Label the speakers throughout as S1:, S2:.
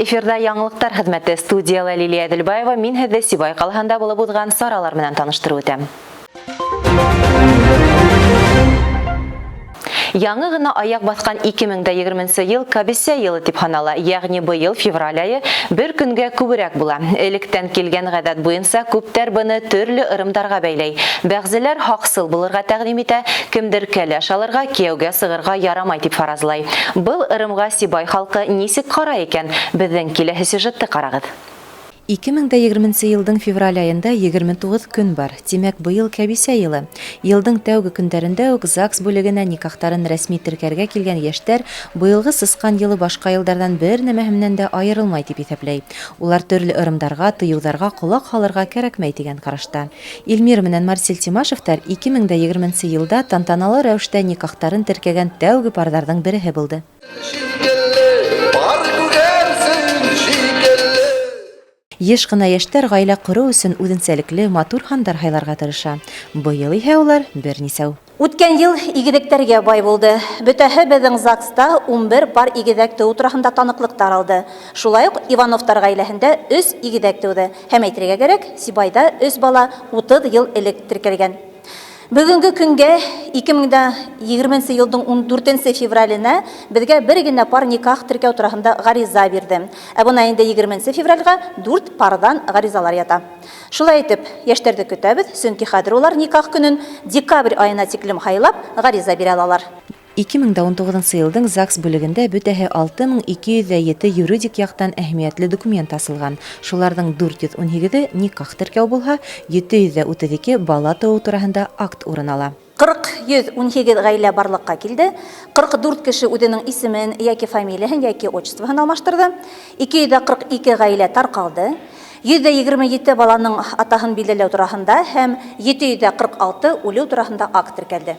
S1: Эфирҙа яңылыҡтар хеҙмәте, студияла Лилия Әҙелбаева. Мин һеҙҙе Сибай ҡалаһында булып уҙған саралар менән таныштырып үтәм. Яңы ғына аяҡ баҫҡан 2020 йыл кәбисә йылы тип һанала, ягъни быйыл февраль айы бер көнгә күберәк була. Электән килгән ғәҙәт буйынса күптәр быны төрлө ырымдарға бәйләй. Бәғзеләр һаҡсыл булырға тәҡдим итә, кемдер кәләш алырға, кейәүгә сығырға ярамай тип фаразлай. Был ырымға Сибай халҡы нисек ҡарай икән? Беҙҙең киләһе сюжетты ҡарағыҙ. 2020 йылдың февраль айында 29 көн бар. Тимәк, быйыл кәбисә йылы. Йылдың тәүге көндәрендә үк ЗАГС бүлегенә никахтарын рәсми теркәргә килгән йәштәр быйылғы сысҡан йылы башҡа йылдарҙан бер нәмәһе менән дә айырылмай тип иҫәпләй. Улар төрлө ырымдарға, тыйыуҙарға ҡолаҡ һалырға кәрәкмәй тигән ҡарашта. Эльмира менән Марсель Тимашевтар 2020 йылда тантаналы рәүештә никахтарын теркәгән тәүге парҙарҙың береһе булды.
S2: Бар күгәрсен шикелле.
S1: Йыш ҡына йәштәр ғаилә ҡороу өсөн үҙенсәлекле матур һандар һайларға тырыша. Быйыл иһә улар бер нисәү.
S3: Үткән йыл игеҙәктәргә бай булды. Бөтәһе беҙҙең ЗАГСта 11 пар игеҙәк тыуыу тураһында таныҡлыҡтар алды. Шулай уҡ Ивановтар ғаиләһендә 3 игеҙәк тыуҙы. Һәм әйтергә кәрәк, Сибайҙа 3 бала 30 йыл элек теркәлгән. Бөгөнгө көнгә 2020 йылдың 14 февраленә беҙгә бер генә пар никах теркәү тураһында ғариза бирҙе. Ә бына инде 20 февральгә 4 парҙан ғаризалар ята. Шулай итеп, йәштәрҙе көтәбеҙ, сөнки хәҙер улар никах көнөн декабрь айына тиклем һайлап ғариза бирә алалар.
S1: 2019 йылдың ЗАГС бүлегендә бөтәһе 6207 юридик яҡтан әһәмиәтле документ асылған. Шуларҙың 418-е никах теркәү булһа, 732 бала тыуыу тураһында акт урын ала.
S3: 4018 ғаилә барлыҡҡа килде. 44 кеше үҙенең исемен йәки фамилияһын йәки отчествоһын алмаштырҙы. 242 ғаилә тарҡалды. 127 баланың атаһын билдәләү тураһында һәм 746 үлеү тураһында акт теркәлде.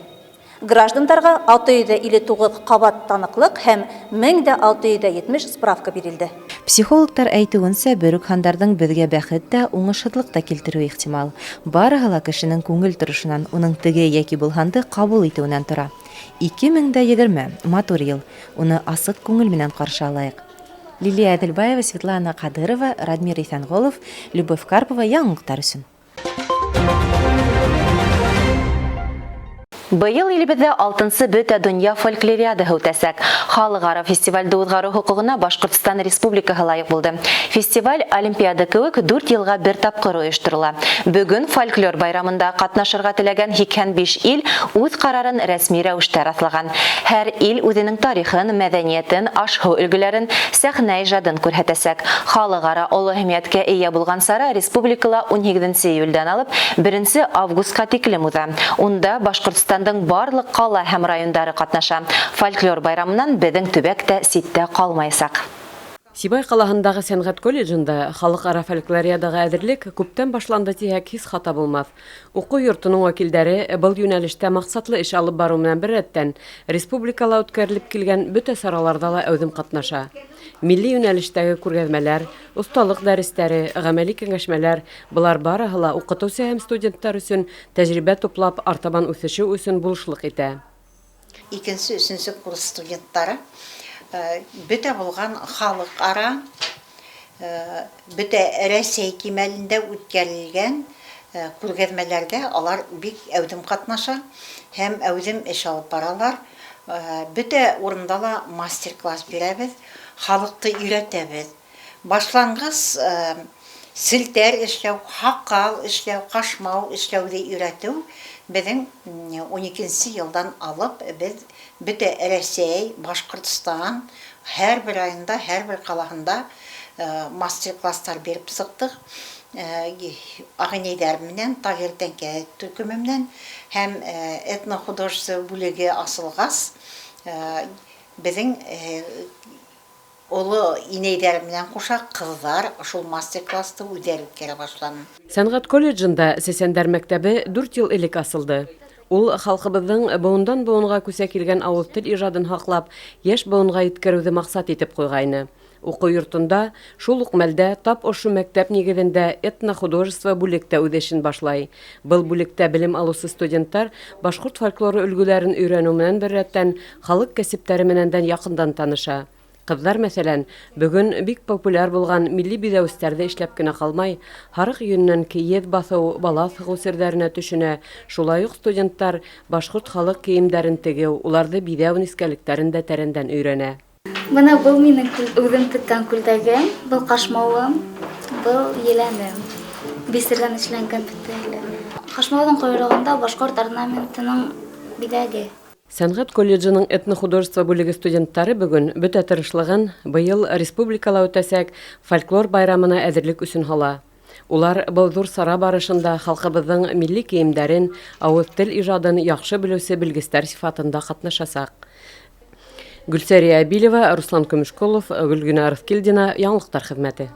S3: Граждандарға 659 ҡабат таныҡлыҡ һәм 1670 справка бирелде.
S1: Психологтар әйтеүенсә, бер үк һандарҙың беҙгә бәхет тә, уңышһыҙлыҡ та килтереүе ихтимал. Барыһы ла кешенең күңел торошонан, уның теге йәки был һанды ҡабул итеүенән тора. 2020 матур йыл. Уны асыҡ күңел менән ҡаршы алайыҡ. Лилия Әҙелбаева, Светлана Ҡадырова, Радмир Иҫәнғолов, Любовь Карпова яңылыҡтар өсөн. Быйыл илебеҙҙә 6-нсы Бөтә донъя фольклориадаһы үтәсәк. Халыҡ-ара фестивалде уҙғарыу хоҡуғына Башҡортостан Республикаһы лайыҡ булды. Фестиваль Олимпиада кеүек 4 йылға бер тапҡыр ойошторола. Бөгөн фольклор байрамында ҡатнашырға теләгән 85 ил үҙ ҡарарын рәсми рәүештә раҫлаған. Һәр ил үҙенең тарихын, мәҙәниәтен, аш-һыу өлгөләрен, сәхнә ижадын күрһәтәсәк. Халыҡ-ара оло әһәмиәткә эйә булған сара республикала 18 июлдән алып 1 августҡа тиклем уҙа. Унда Башҡортостандың барлыҡ ҡала һәм райондары ҡатнаша. Фольклор байрамынан беҙҙең төбәк тә ситтә ҡалмаясаҡ.
S4: Сибай ҡалаһындағы сәнғәт колледжында халыҡ-ара фольклориадаға әҙерлек күптән башланды тиһәк һис хата булмаҫ. Уҡыу йортоноң вәкилдәре был йүнәлештә маҡсатлы эш алып барыу менән бер рәттән республикала үткәрелеп килгән бөтә сараларҙа ла әүҙем ҡатнаша. Милли йүнәлештәге күргәҙмәләр, оҫталыҡ дәрестәре, ғәмәли кәңәшмәләр былар барыһы ла уҡытыусы һәм студенттар өсөн тәжрибә туплап артабан үҫешеү өсөн булышлыҡ итә.
S5: Икенсе, өсөнсө курс студенттары бөтә булған халыҡ-ара, бөтә Рәсәй кимәлендә үткәрелгән күргәҙмәләрҙә алар бик әүҙем ҡатнаша һәм әүҙем эш алып баралар. Бөтә урында ла мастер-класс бирәбеҙ, халыҡты өйрәтәбеҙ. Башланғыс селтәр эшләү, һаҡал эшләү, ҡашмау эшләүҙе өйрәтеү беҙҙең ун икенсе йылдан алып беҙ бөтә Рәсәй, Башҡортостан һәр бер районда, һәр бер ҡалаһында мастер-класстар биреп сыҡтыҡ. Ағинәйҙәр менән, Таһир Тәңкә төркөмө менән һәм этнохудожество бүлеге асылғас, беҙҙең оло инәйҙәр менән ҡуша ҡыҙҙар шул мастер-классты үҙҙәре үткәрә башланы.
S4: Сәнғәт колледжында Сәсәндәр мәктәбе 4 йыл элек асылды. Ул халҡыбыҙҙың быуындан быуынға күсә килгән ауыҙ тел ижадын һаҡлап, йәш быуынға еткереүҙе маҡсат итеп ҡуйғайны. Уҡыу йортонда шул уҡ мәлдә тап ошо мәктәп нигеҙендә этнохудожество бүлек тә үҙ эшен башлай. Был бүлектә белем алыусы студенттар башҡорт фольклоры өлгөләрен өйрәнеү менән бер рәттән халыҡ кәсептәре менән дә яҡындан таныша. Кызлар, мәсәлән, бүген бик популяр булган милли биҙәүестәрҙе эшләп кенә ҡалмай, һарыҡ йөнөнән кейеҙ баҫыу, балаҫ һығыу серҙәренә төшөнә. Шулай уҡ студенттар башҡорт халыҡ кейемдәрен тегеү, уларҙы биҙәү нескәлектәрен дә тәрәндән өйрәнә.
S6: Бына был минең үҙем теккән күлдәгем, был ҡашмауым, был еләнем. Бисерҙән эшләнгән бөтәһе лә. Ҡашмауҙың ҡойроғонда башҡорт орнаментының биҙәге.
S4: Сәнғәт колледжының этнохудожество бүлеге студенттары бөгөн бөтә тырышлығын быйыл республикала үтәсәк фольклор байрамына әҙерлек өсөн һала. Улар был ҙур сара барышында халҡыбыҙҙың милли кейемдәрен, ауыҙ тел ижадын яҡшы белеүсе белгестәр сифатында ҡатнашасаҡ. Гөлсәрия Әбилева, Руслан Көмөшколов, Гөлгенә Арыҫкилдина, Яңылыҡтар хеҙмәте.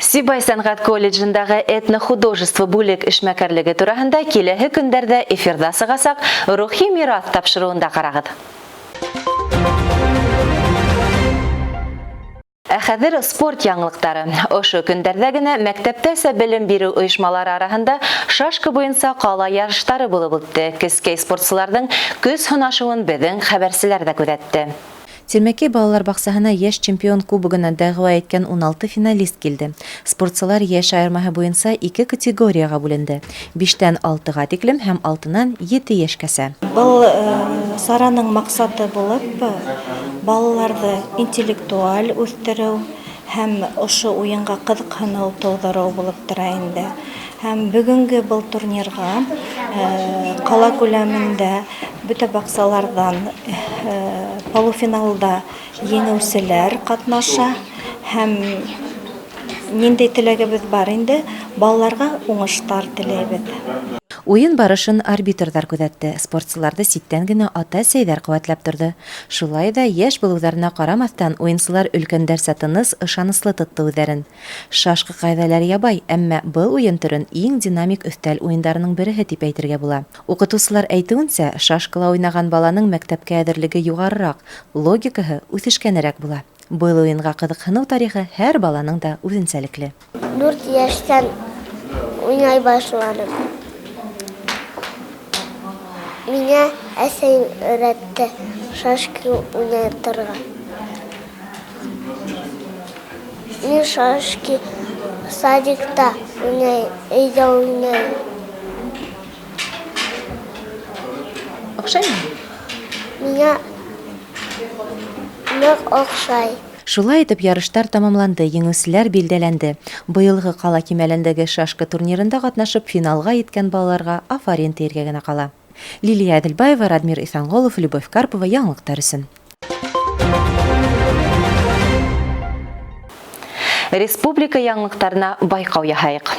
S1: Сибай сәнғәт колледжындағы этнохудожество бүлек эшмәкәрлеге тураһында киләһе көндәрҙә эфирҙа сығасаҡ Рухи мираҫ тапшырыуында ҡарағыҙ. Ә хәҙер спорт яңылыҡтары. Ошо көндәрҙә генә мәктәптәсә белем биреү ойошмалары араһында шашка буйынса ҡала ярыштары булып үтте. Кескәй спортсыларҙың көс һынашыуын беҙҙең хәбәрселәр ҙә күҙәтте.
S7: Тирмәкәй балалар баҡсаһына йәш чемпион кубогына дәғүә иткән 16 финалист килде. Спортсылар йәш айырмаһы буйынса ике категорияға бүленде. 5-тән 6-ға тиклем һәм 6-нан 7 йәшкәсә.
S8: Был сараның маҡсаты булып балаларҙы интеллектуаль үҫтереү һәм ошо уйынға ҡыҙыҡһыныу тыуҙырыу булып тора инде. Һәм бөгөнгө был турнирға ҡала күләмендә бөтә баҡсаларҙан полуфиналда еңеүселәр ҡатнаша һәм ниндәй теләгебеҙ бар инде, балаларға уңыштар теләйбеҙ.
S7: Уйын барышын арбитрҙар күҙәтте. Спортсыларҙы ситтән генә ата-әсәйҙәр ҡеүәтләп торҙо. Шулай ҙа йәш булыуҙарына ҡарамаҫтан, уйынсылар өлкәндәрсә тыныс, ышаныслы тотто үҙҙәрен. Шашка ҡағиҙәләре ябай, әммә был уйын төрөн иң динамик өҫтәл уйындарының береһе тип әйтергә була. Уҡытыусылар әйтеүенсә, шашкала уйнаған баланың мәктәпкә әҙерлеге юғарыраҡ, логикаһы үҫешкәнерәк була. Был уйынға ҡыҙыҡһыныу тарихы һәр баланың да үҙенсәлекле.
S9: 4 йәштән уйнай башланым. Миңә әсәйем өйрәтте шашки уйнатырға. Мин шашки садикта уйнайым, өйҙә уйнайым.
S7: Оҡшаймы?
S9: Миңә ныҡ оҡшай.
S7: Шулай итеп ярыштар тамамланды, еңеүселәр билдәләнде. Быйылғы ҡала кимәлендәге шашка турнирында ҡатнашып финалға еткән балаларға афарин тиергә генә ҡала. Лилия Әҙелбаева, Радмир Иҫәнғолов, Любовь Карпова, яңылыҡтар өсөн.
S1: Республика яңылыҡтарына байҡау яһайыҡ.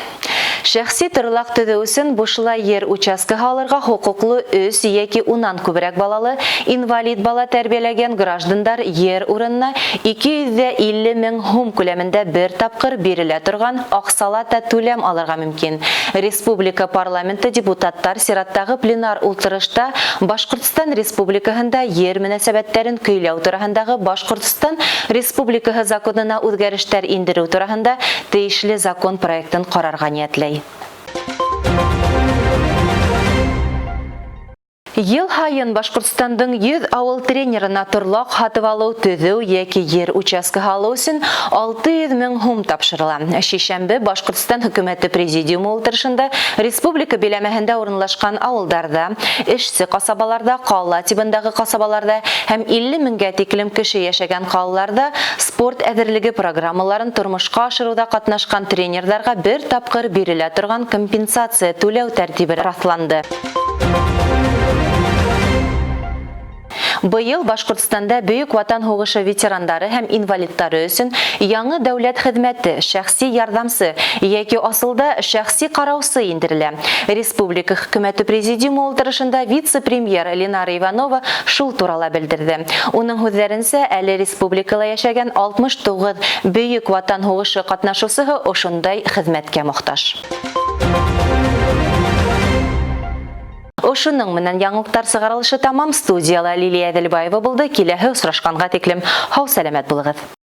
S1: Шәхси торлаҡ төҙөү өсөн бушлай ер участкаһы алырға хоҡуҡлы 3 йәки унан күберәк балалы инвалид бала тәрбиәләгән граждандар ер урынына 250 мең һум күләмендә бер тапҡыр бирелә торған аҡсалата түләм алырға мөмкин. Республика парламенты депутаттар сираттағы пленар ултырышта Башҡортостан Республикаһында ер мөнәсәбәттәрен көйләү тураһындағы Башҡортостан Республикаһы законына үҙгәрештәр индереү тураһында тейешле закон проектын ҡарарға ниәтләй. Йыл һайын Башҡортостандың 100 ауыл тренерына торлаҡ һатып алыу, төҙөү йәки ер участкаһы алыу өсөн 600 мең һум тапшырыла. Шишәмбе Башҡортостан хөкүмәте президиумы ултырышында республика биләмәһендә урынлашҡан ауылдарҙа, эшсе ҡасабаларҙа, ҡала тибындағы ҡасабаларҙа һәм 50 меңгә тиклем кеше йәшәгән ҡалаларҙа спорт әҙерлеге программаларын тормошҡа ашырыуҙа ҡатнашҡан тренерҙарға бер тапҡыр бирелә торған компенсация түләү тәртибе раҫланды. Быйыл Башҡортостанда Бөйөк Ватан һуғышы ветерандары һәм инвалидтары өсөн яңы дәүләт хеҙмәте, шәхси ярҙамсы йәки асылда шәхси ҡараусы индерелә. Республика хөкүмәте президиумы ултырышында вице-премьер Ленара Иванова шул турала белдерҙе. Уның һүҙҙәренсә, әле республикала йәшәгән 69 Бөйөк Ватан һуғышы ҡатнашыусыһы ошондай хеҙмәткә мохтаж. Ошоноң менән яңылыҡтар сығарылышы тамам. Студияла Лилия Әҙелбаева булды. Киләһе осрашҡанға тиклем һау-сәләмәт булығыҙ.